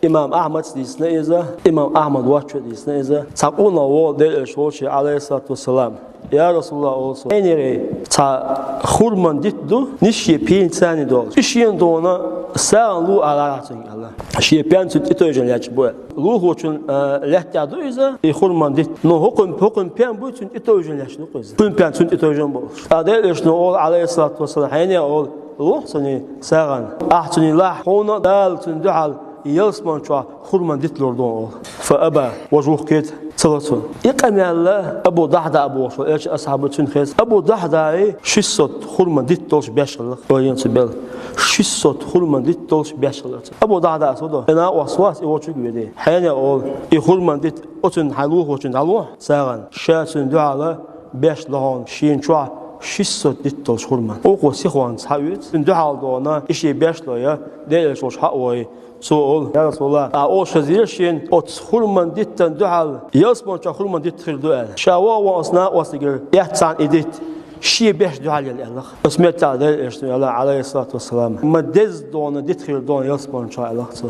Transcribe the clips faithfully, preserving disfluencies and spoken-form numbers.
Имам Ахьмада дийцина иза, имам Ахьмада воацачо дийцина иза. Цхьа къонах вола Даьла Элча волчу, алейхиссалату вассалам: «Я Расулаллах, — олу цо, — хьенере цхьа хурман дитт ду, ниш шен пенца долуш. И шена дона сагӀина ло алахьа цуьнга», — аьлла. Шен пен цуьнан тӀетевжина лаьтташ бу аьлла. Лулахочун, а, лаьтта тӀехь ду иза, и хурман дитт. Но хӀокхуьнан, хӀокхуьнан пен буй цуьнан тӀетевжина лаьтташ ду-кх иза. Кхуьнан пен цуьнан тӀетевжина болуш. Ткъа Даьла Элчано олу, алейхиссалату вассалам: «Хьенех, — олу, — лохьа цунна сагӀина. Ахь цунна лахь, хьуна Дала цунна дуьхьал ялсамани чохь хурман дитт лур ду», — олу. Фа аба, важа вухкийта, ца ло цо. И къамел Абу Дахьда бохуш волу Элчан асхьабо цуьнан хеза. Абу Дахьдай шестьсот хурман дитт долуш беш хилла, ойла йо цу бел. Шестьсот хурман дитт долуш беш хилла цо. Абу Дахьда со до. И накъост вац, и волчуьнга а ведий. Хьенех, олу, и хурман дитт оцунна хьайн лулахочунна дӀалохьа сагӀина. Ша цунна дуьхьал беш ло хьуна шена чохь шестьсот дитт долуш хурман. Вукхо сихонца схьаоьцу. Цунна дуьхьал дона, и шен беш ло я, Даьла Элча волчу схьа а вой. Цо олу: «Я Расулаллах, ахь олуш хезира шена, оцу хурман диттана дуьхьал ялсамани чохь хурман дитт хир ду», — аьлла. Ша ваха ван оцу накъостигара эццахьана и дитт шен беш дуьхьал елла аьлла. Оцу меттехь Даьла Элчано аьлла, алейхиссалату вассалам: «Ма деза дона дитт хир дона ялсамани чохь», — аьлла цо.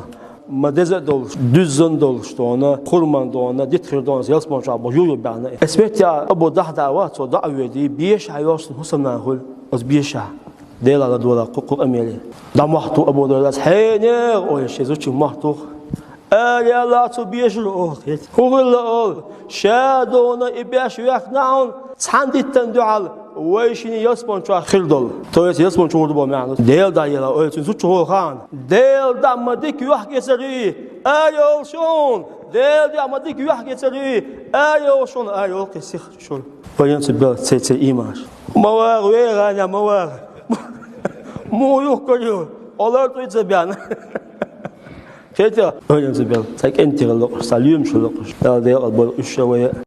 «Ма деза а долуш, дуьззина а долуш дона, хурман дона дитт хир дона ялсамани чохь», — бохуш, юй-юй баьхна. Оцу меттехь Абу Дахьда вац, цо доӀа а ведий, бешахь йолуш цуьнан хӀусамнана хуьлу, оцу бешахь. Делахь ладогӀалахь кху, кху къамеле. ДӀа мохь туху Абу Дахьдас: «Хьенех, — олу, — шен зудчуьнга мохь туху. Ара ялалахь цу бешара», — олу. ХӀун хилла, олу, ша дона и беш вехна хьуна цхьана диттана дуьхьал вай шина ялсамани чохь хир долу. То есть ялсамани чу гӀур ду боху маьӀна ду. Делан дуьхьа елахь, ойла, цуьнан зудчуьнга гӀур хьуна. Делан дуьхьа ма дика юьхь-кӀецар ю, ара йолуш хьуна. Делан дуьхьа ма дика юьхь-кӀецар ю, ара йолуш хьуна, ара йолу кхин сиха шуна. Вайна цу бел ца, ца иймаш. Ма вагӀа, вегӀана, ма вагӀа. Муха юхкур ю? Олар тӀе ца бен. Хета, ойла ца бел. Цхьа кӀентий хилла локхуш, цхьа лоьмаш хилла локхуш. Дала декъал бойла уьш а вай а.